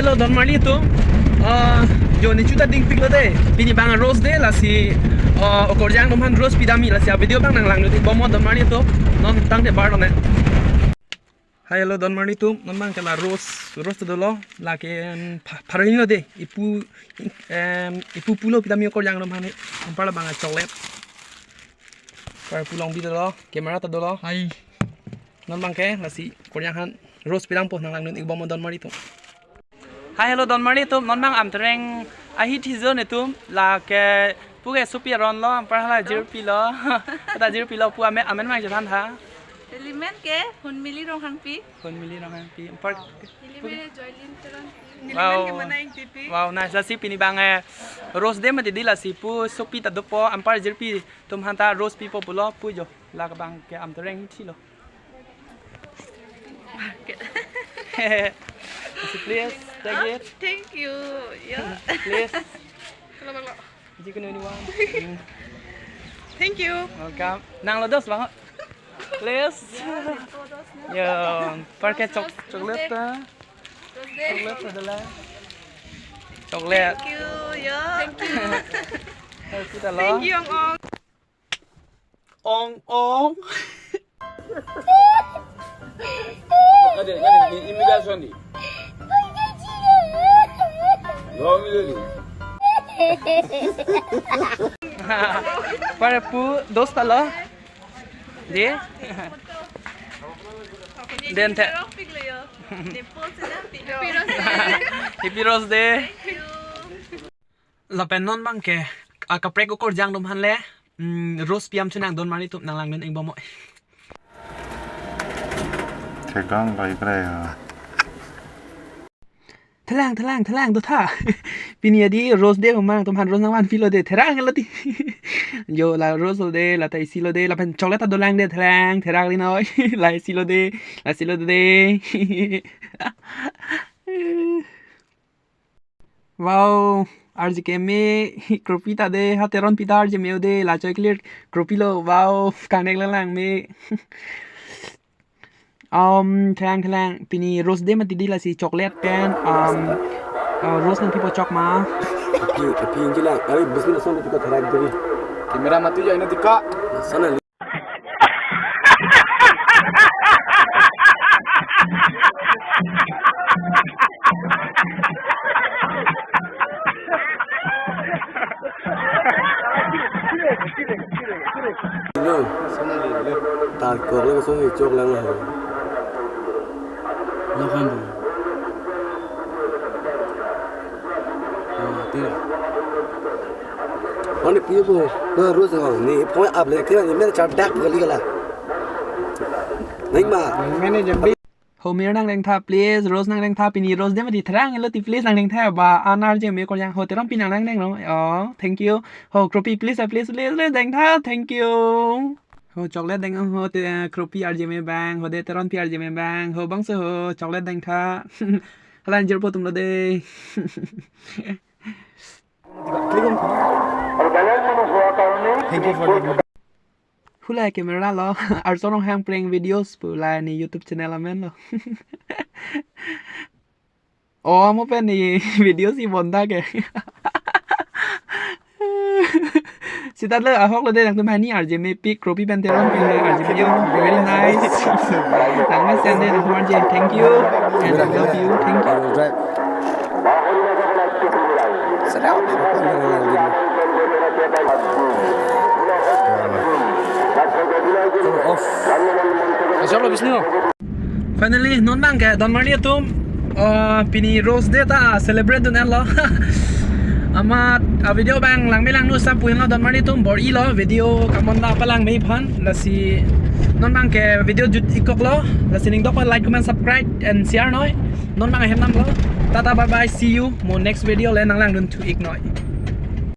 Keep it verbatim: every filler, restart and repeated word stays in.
Hello, donmarli atum. Ah, jo nechuta dingpiklo de. Pini bang Rose Day lasi, ah, okorjang atum aphan rose pidamji lasi a-video bang nanglangdun-ikbomnon donmarli atum. Non tangte bar done. Hai, hello, donmarli atum. Non bang ke la rose, rose ta dolo. Lake, em, pha-, pharlilo de. Ipu, em, ipu pulo pidamji okorjang atum aphan. Anpar la bang chocolate. Par pu long bi dolo. Camera ta dolo. Hai. Non bang ke lasi okorjang aphan rose pidampo, nanglangdun-ikbomnon donmarli atum. Hai, hello, donmarli atum. Non bang Amtereng ahithi zone atum. Lake pu ke sopi aron lo, anpar hala jirpi lo. Ata jirpi lo pu amen, amen bang chethan tha. Ilimen ke Hunmili Ronghangpi. Hunmili Ronghangpi. Anpar Ilimen Joylin Teron. Wow. Ilimen ke Mana Ingtipi. Wow, nice. Lasi pini bang, eh, Rose Day mati di lasi pu sopi ta dopo, anpar jirpi atum aphan ta rose pipo pulo pu jo. La ke bang ke Amtereng ahithi lo. Lasi please take it. Thank you. Ya. Please. Kalau bang lo. Jikunu anyone. Thank you. Welcome. Nang lo dos bang. Please. Yo, anpar ke chok-, chocolate ta. Rose Day. Chocolate ta dolo. Chocolate. Thank you. Ya. Thank you. Hello, kita lo. Thank you, Ong Ong. Ong Ong. Ade, ade, di imigrasyon di. Lo, milo di. Para pu, dos ta lo. Di. Den the. Happy Rose Day. Happy Rose Day. Thank you. Lapen non bang ke, ah, kaprek okorjang atum aphan le, mm, rose pi-am chenang donmarli atum, nanglangdun-ikbomnon. Thegang kai kre ya. Thelang, thelang, thelang, dotha. Pini adi Rose Day ma, atum aphan rose nangvanpilo de, theranglo ti. Jo la rose lo de, la ta isi lo de, lapen chocolate ta dolang de, thelang, therangri noi. La isi lo de, la isi lo de. Wow, R J K me, Kropi ta de, ha Teronpi ta R J me o de, la choi clear Kropi lo, wow, kanek lang lang me. Um, thelang, thelang, pini Rose Day mati di lasi chocolate pen, um, uh, rose nangpipo chok ma. Api, api ingki lang, are biscuit asong di tika therak diri. Camera mati jo ina tika. Sana Lo, tar kok lo song chok lang lo. Lo kan tu. Oh, tira. Ani pipo, na rose ho, ni point up le, kira ni mere char dak kali kala. Nai ma. Mene jambi. Ho mir nangdeng tha, please. Rose nangdeng tha, pini Rose Day mati, theranglo ti, please, nangdeng tha ba, an R J me okorjang, ho Teronpi nangdeng lo. Oh, thank you. Ho Kropi, please, ah, please, please, please, deng tha, thank you. Ho chocolate deng, ho te, Kropi R J me abang, ho de Teronpi R J me abang, ho bangso ho chocolate deng tha. Hala anjirpo atum lo de. Thank you for the video. Hula camera lo, Arso Ronghang prank videos pu la ne YouTube channel amen lo. Oh, amo pen ne video si bonda ke. Sita le ahok lo de, nangtum hani R J mepik, Kropi pen Teronpi le R J me, very nice. Nang mesen de, nangtum R J, thank you. And I love you, thank you. Sedap. Off. Ajak lo bisnis lo. Finally, non bang ke, donmarli atum, uh, pini Rose Day ta celebrate dun lo. Amat, uh, video bang langme langno sa puin lo donmarli atum, bor-i lo video kamon da palangme aphan, lasi non bang ke video jut-ik kok lo, lasi ning dok like, comment, subscribe and share noi. Non bang ahem nam lo. Tata, bye bye, see you mo next video le, nanglangdun thu-ik noi.